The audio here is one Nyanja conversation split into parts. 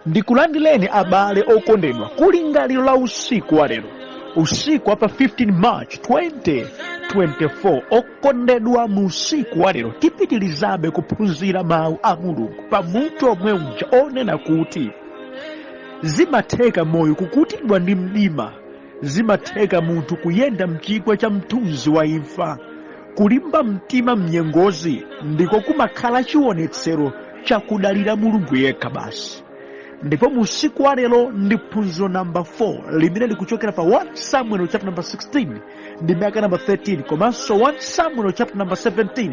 Ndikulandireni abale okondedwa kulingaliro la usiku wa lero, usiku wa pa 15 March 2024. Okondedwa, mu usiku wa lero tipitirizabe kuphunzira mawu a Mulungu pa mutu omwe uja onena kuti zimatheka moyo kukutidwa ndi mdima, zimatheka munthu kuyenda mchigwa cha mthunzi wa imfa. Kulimba mtima mnyengozi ndiko kumakhala chionetsero chakudalira Mulungu yekha basi. Ndipo mu usiku wa lero ndi phunziro namba 4 limene likuchokera pa 1 Samuel chapter number 16 ndime yake namba 13 komanso 1 Samuel chapter number 17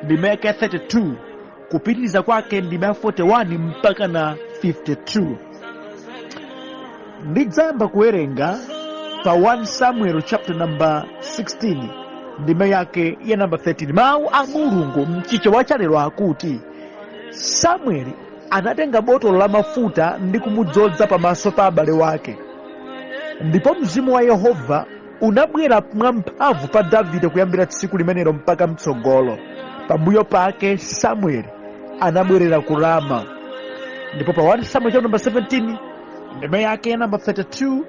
ndime yake ya 32 kupitiriza kwake ndime ya 41 mpaka na 52. Ndidzayamba kuwerenga pa 1 Samuel chapter number 16 ndime yake ya namba 13. Mawu a Mulungu mchichewa cha lero akuti, Samueli anatenga botolo la mafuta ndi kumudzodza pamaso pa abale wake, ndipo mzimu wa Yehova unabwera mwamphamvu pa Davide kuyambira tsiku limenelo mpaka mtsogolo. Pambuyo pake Samueli anabwerera ku Rama. Ndipo pa 1 Samuel chapter number 17 ndime yake ya namba 32,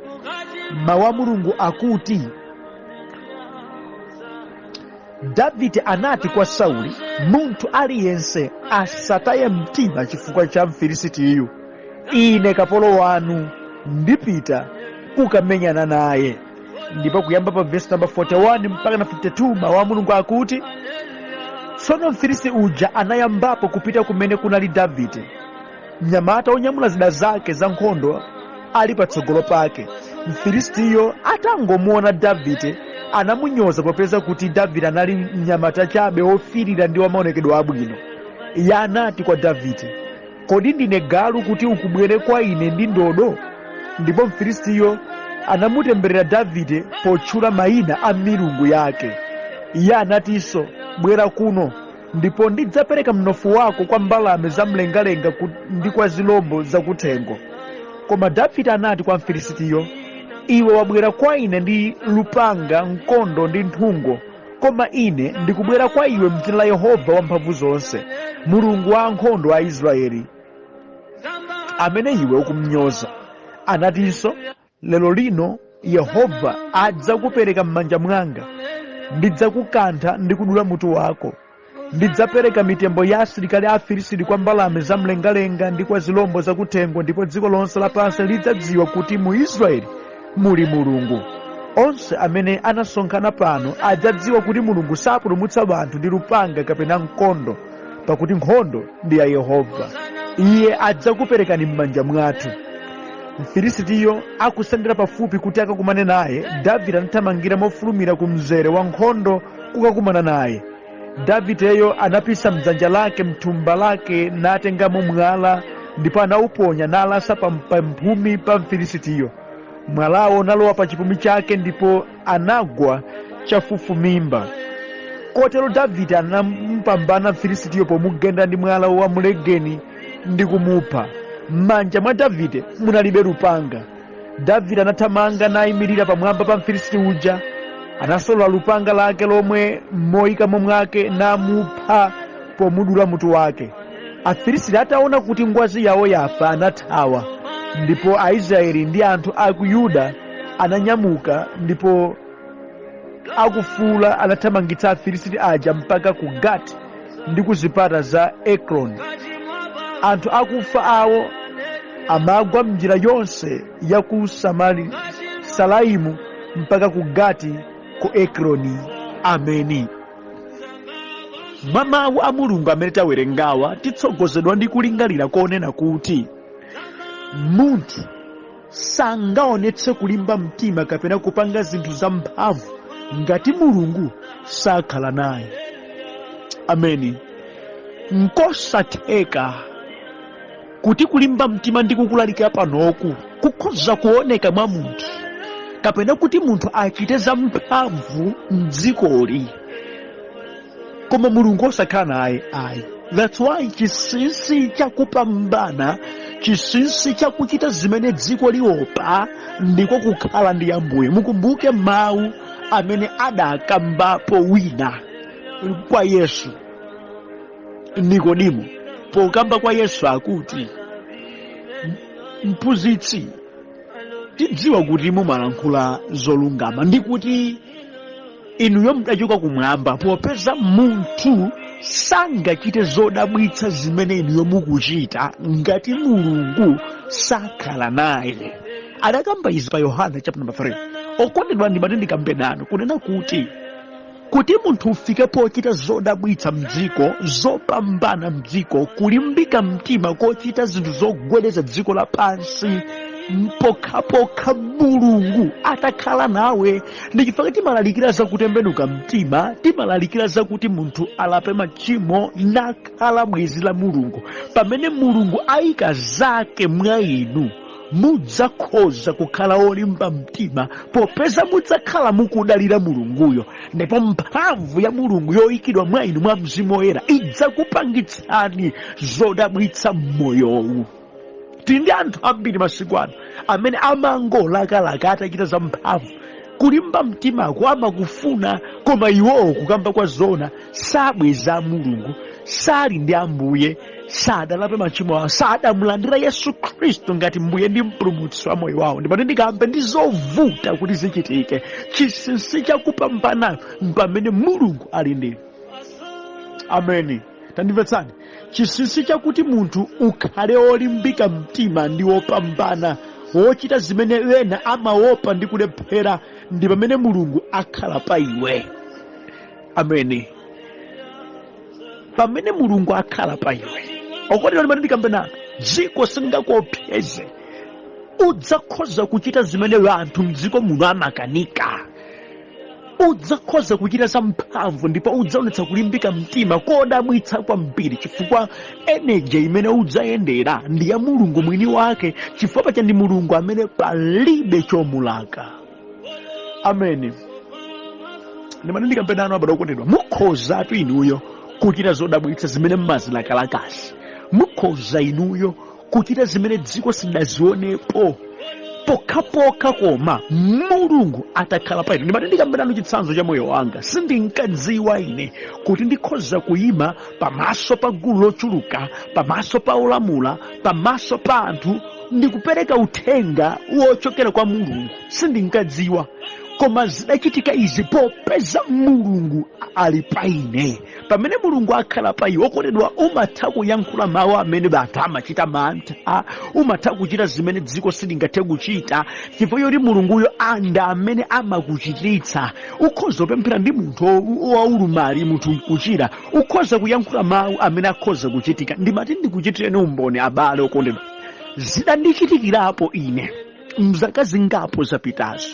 mawu a Mulungu akuti, Davide anati kwa Sauli, munthu aliyense asataye mtima chifukwa cha Mfilisitiyu. Ine kapolo wanu ndipita kukamenyana naye. Ndipo kuyamba pa vesi namba 41 mpaka na 52, mawu a Mulungu akuti, tsono Mfilisiti uja anayambapo kupita kumene kunali Davide, mnyamata wonyamula zida zake za nkhondo ali patsogolo pake. Mfilisitiyo atangomuona Davide anamunyoza, popeza kuti Davide anali mnyamata chabe wofiirira ndi wamaonekedwe abwino. Iye anati kwa Davide, Kodi ndine galu kuti ukubwere kwa ine ndi ndodo? Ndipo Mfilisitiyo anamutemberera Davide potchula mayina a milungu yake. Iye anatinso, Bwera kuno, ndipo ndidzapereka mnofu wako kwa mbalame za mlengalenga ndi kwa zilombo zakuthengo. Koma Davide anati kwa Mfilisitiyo, Iwe wabwera kwa ine ndi lupanga, mkondo ndi nthungo, koma ine ndikubwera kwa iwe m'dzina la Yehova Wamphamvuzonse, Mulungu wa ankhondo a Israeli, amene iwe ukumnyoza. Anatinso, Lero lino Yehova adzakupereka m'manja mwanga, ndidzakukantha ndi kudula mutu wako. Ndidzapereka mitembo ya asilikali a Afilisiti kwa mbalame za mlengalenga ndi kwa zilombo zakuthengo, ndipo dziko lonse lapansi lidzadziwa kuti mu Israeli muli Mulungu. Onse amene anasonkhana pano adzadziwa kuti Mulungu sapulumutsa anthu ndi lupanga kapena mkondo, pakuti nkhondo ndi ya Yehova. Iye adzakuperekani m'manja mwathu. Mfilisitiyo akusendera pafupi kuti akakumane naye, Davide anathamangira mofulumira ku mzere wa nkhondo kukakumana naye. Davideyo anapisa mdzanja lake mthumba lake natengamo mwala, ndipo anauponya nalasa pamphumi pa Mfilisitiyo. Mwalawo unalowa pa chipumi chake ndipo anagwa chafufumimba. Kotero Davide anamupambana Mfilisitiyo pomugenda ndi mwala wa mlegeni ndi kumupha. M'manja mwa Davide munalibe lupanga. Davide anathamanga nayimirira pamwamba pa Mfilisiti uja. Anasolola lupanga lake lomwe moyikamo mwake namupha pomudula mutu wake. Afilisiti ataona kuti ngwazi yawo yafa anathawa, ndipo Aisraeli ndi anthu a ku Yuda ananyamuka ndipo akufuula anathamangitsa Afilisiti aja mpaka ku Gati ndi ku zipata za Ekroni. Anthu akufa awo amagwa m'njira yonse ya ku Salaimu mpaka ku Gati ku Ekroni. Ameni. Mwa mawu a Mulungu amene tawerengawa, titsogozedwa ndi kulingalira konena kuti munthu sangaonetse kulimba mtima kapena kupanga zinthu zamphamvu ngati Mulungu sakhala naye. Ameni. Nkosatheka kuti kulimba mtima ndi kukulalikira panoku kukhoza kuoneka mwa munthu kapena kuti munthu achite zamphamvu mdzikoli koma Mulungu osakhala naye ayi. That's why chinsinsi chakupambana, chinsinsi chakuchita zimene dziko liopa ndiko kukhala ndi Ambuye. Mukumbuke mawu amene adakambapo wina kwa Yesu, Nikodimo. Pokamba kwa Yesu akuti, "Mphunzitsi, tidziwa kuti mumalankhula zolungama ndi kuti inuyo mudachoka kumwamba, popeza munthu sangachite zodabwitsa zimene inuyo mukuchita ngati Mulungu sakhala naye." Adakamba izi pa Yohana chapter number 3. Okondedwa, ndimati ndikambe nanu kunena kuti munthu ufike pochita zodabwitsa mdziko, zopambana mdziko, kulimbika mtima kochita zinthu zogwedeza dziko lapansi, mpokhapokha Mulungu atakhala nawe. Ndi chifukwa timalalikira zakutembenuka mtima, timalalikira zakuti munthu alape machimo nakhala bwenzi la Mulungu. Pamene Mulungu ayika zake mwa inu, mudzakhoza kukhala olimba mtima, popeza mudzakhala mukudalira Mulunguyo, ndipo mphamvu ya Mulungu yoyikidwa mwa inu mwa Mzimu Woyera idzakupangitsani zodabwitsa mmoyowu. Tili ndi anthu ambiri masiku ano amene amangolakalaka atachita zamphamvu, kulimba mtimako amakufuna, koma iwowo kukamba kwa zona sabweza Mulungu, sali ndi Ambuye, sadalape machimo awo, sadamulandira Yesu Khristu ngati Mbuye ndi Mpulumutsi wa moyo wawo. Ndimati ndikambe, ndi zovuta kuti zichitike. Chinsinsi chakupambana mpamene Mulungu ali ndi. Ameni. Tandimvetsani. Chinsinsi chakuti munthu ukhale olimbika mtima ndi wopambana, wochita zimene ena amaopa ndi kulephera, ndi pamene Mulungu akhala pa iwe. Ameni. Pamene Mulungu akhala pa iwe, okondedwa, ndimati ndikambe nanu, dziko silingakuopseze. Udzakhoza kuchita zimene anthu mdziko muno amakanika. Udzakhoza kuchita zamphamvu ndipo udzaonetsa kulimbika mtima kodabwitsa kwambiri, chifukwa energy imene udzayendera ndi ya Mulungu mwini wake, chifukwa pacha ndi Mulungu amene palibe chomulaka. Ameni. Ndimati ndikambe nanu, abale okondedwa, mukhozatu inuyo kuchita zodabwitsa zimene mmazilakalakazi. Mukhoza inuyo kuchita zimene dziko silidazionepo, pokhapokha koma Mulungu atakhala pa inu. Ndimati ndikambe nanu chitsanzo cha moyo wanga. Sindinkadziwa ine kuti ndikhoza kuyima pamaso pa gulu lochuluka, pamaso pa olamula, pamaso pa anthu, ndikupereka uthenga wochokera kwa Mulungu. Sindinkadziwa, koma zidachitika izi popeza Mulungu ali pa ine. Pamene Mulungu akhala pa iwe, okondedwa, umatha kuyankhula mawu amene anthu amachita mantha, umatha kuchita zimene dziko silingathe kuchita, chifukwa choti Mulunguyo ndi amene amakuchititsa. Ukhoza kupemphera ndi munthu waulumali, munthu nkuchira. Ukhoza kuyankhula mawu amene akhoza kuchitika. Ndimati ndikuchitireni umboni, abale okondedwa, zidandichitikirapo ine mzaka zingapo zapitazo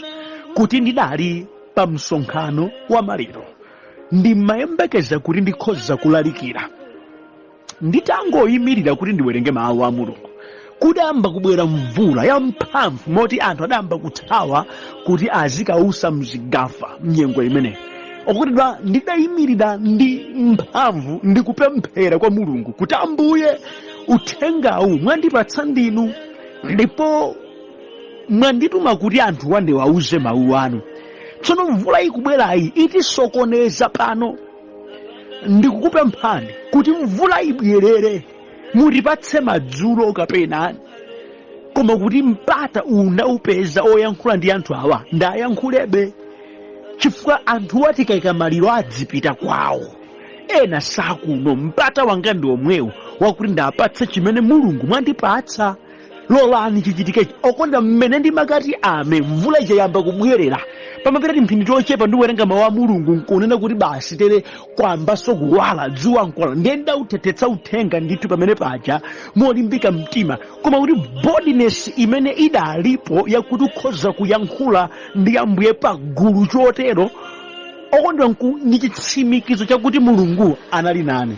kuti ndidali pa msonkhano wa maliro, ndimayembekeza kuti ndikhoza kulalikira. Nditangoyimirira kuti ndiwerenge mawu a Mulungu, kudayamba kubwera mvula yamphamvu moti anthu adayamba kuthawa kuti azikausa mzigafa mnyengo imeneyi. Okondedwa, ndidayimirira ndi mphamvu ndikupemphera kwa Mulungu kuti, "Ambuye, uthengawu mwandipatsa ndinu, ndipo mwandituma kuti anthuwa ndiwauze mawu anu. Tsono mvula ikubwerayi itisokoneza pano. Ndikukupemphani kuti mvula ibwerere, mutipatse madzulo kapena, koma kuti mpata undaupeza oyankhula ndi anthu awa ndayankhulebe, chifukwa anthuwa tikayika maliro adzipita kwawo, ena sakuno. Mpata wanga ndi omwewu wakuti ndapatse chimene Mulungu mwandipatsa. Lolani chichitikechi." Okondedwa, mmene ndimakati ame, mvula ija yamba kubwerera. Pamapita timphindi tochepa ndikuwerenga mawu a Mulungu nkunena kuti basi tere, kwambanso kuwala, dzuwa nkuwala. Ndiye ndauthethetsa uthenga ndithu pamene paja molimbika mtima, koma kuti boldness imene idalipo yakuti ukhoza kuyankhula ndi Ambuye pa gulu chotero, okondedwa, ndi chitsimikizo chakuti Mulungu anali nane.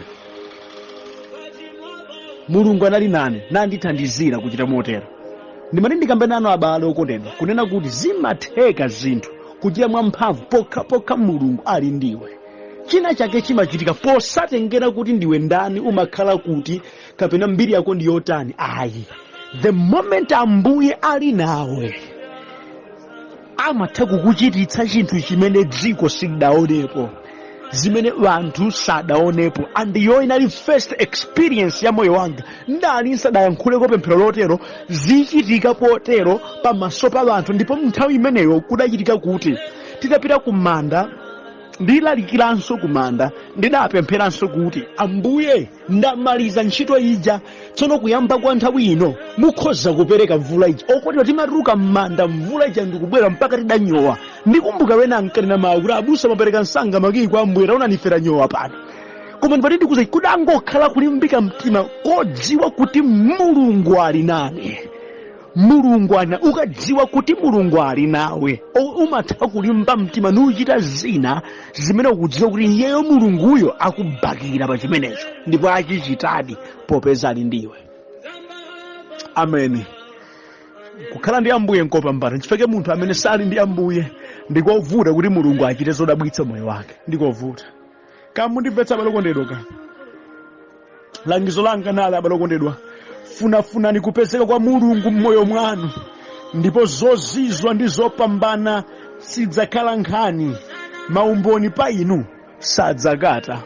Mulungu anali nane nandithandizira kuchita motero. Ndimati ndikambe nanu, abale okondedwa, kunena kuti zimatheka zinthu kuchita mwamphamvu pokhapokha Mulungu ali ndiwe. China chake chimachitika posatengera kuti ndiwe ndani, umakhala kuti, kapena mbiri yako ndi yotani, ayi. The moment Ambuye ali nawe, amatha kukuchititsa chinthu chimene dziko silidaonepo. Zimene anthu sadaonepo, and iyo inali first experience ya moyo wanga. Ndali nsadayankhuleko pemphero lotero, zichitika potero pamaso pa anthu. Ndipo nthawi imeneyo kudachitika kuti titapita ku manda, ndilalikiranso ku manda, ndidapempheranso kuti, "Ambuye, ndamaliza ntchito ija, tsono kuyamba kwa nthawi ino mukhoza kupereka mvula ija." Okotera, timatuluka m'manda, mvula ija ndikubwera mpaka tidanyowa. Ndikumbuka wena ankanena mawu kuti, "Abusa, mapereka msanga makiyi kwa Ambuye, taona ife tanyowa pano." Koma ndipati ndikuza kudangokhala kulimbika mtima kodziwa kuti Mulungu ali nane. Mulungu ali na ukadziwa kuti Mulungu ali nawe, umatha kulimba mtima nuchita zina zimene ukudziwa kuti iyeyo Mulunguyo akubakira pa chimenecho, ndipo achichitadi popeza ali ndiwe. Ameni. Kukhala ndi Ambuye nkopambana. Nchifukwa munthu amene sali ndi Ambuye, ndikovuta kuti Mulungu achite zodabwitsa moyo wake, ndikovuta. Kamundimvetsa, abale okondedwa? Ka langizo langa nali, abale okondedwa, funafunani kupezeka kwa Mulungu m'moyo mwanu, ndipo zozizwa ndi zopambana sidzakhala nkhani, maumboni pa inu sadzakata.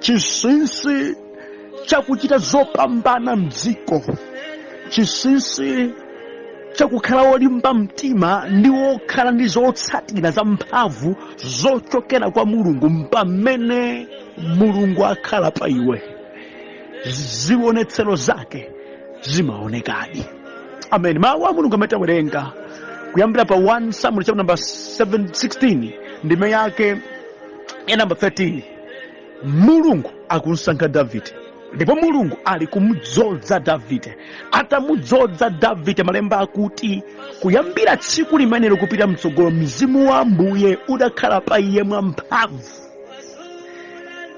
Chinsinsi chakuchita zopambana mdziko, chinsinsi chakukhala wolimba mtima ndi wokhala ndi zotsatira za mphamvu zochokera kwa Mulungu, pamene Mulungu akhala pa iwe, zionetsero zake zimaonekadi. Amen. Mawu a Mulungu amene tawerenga kuyambira pa 1 Samuel chapter number 7 16, ndime yake ya number 13, Mulungu akunsankha Davide, ndipo Mulungu ali kumudzoza Davide. Atamudzoza Davide, malemba akuti kuyambira tsiku limenelo kupita mtsogolo, mzimu wa Ambuye udakhala pa iye mwamphamvu.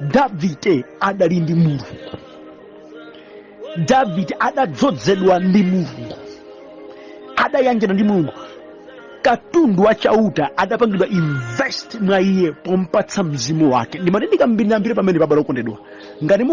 Davide adali ndi Mulungu. Davide adadzozedwa ndi Mulungu, adayanjana ndi Mulungu. Katundu wa Chauta adapangidwa invest mwa iye pompatsa mzimu wake. Ndimati ndikambirambire pamene, abale okondedwa, ngati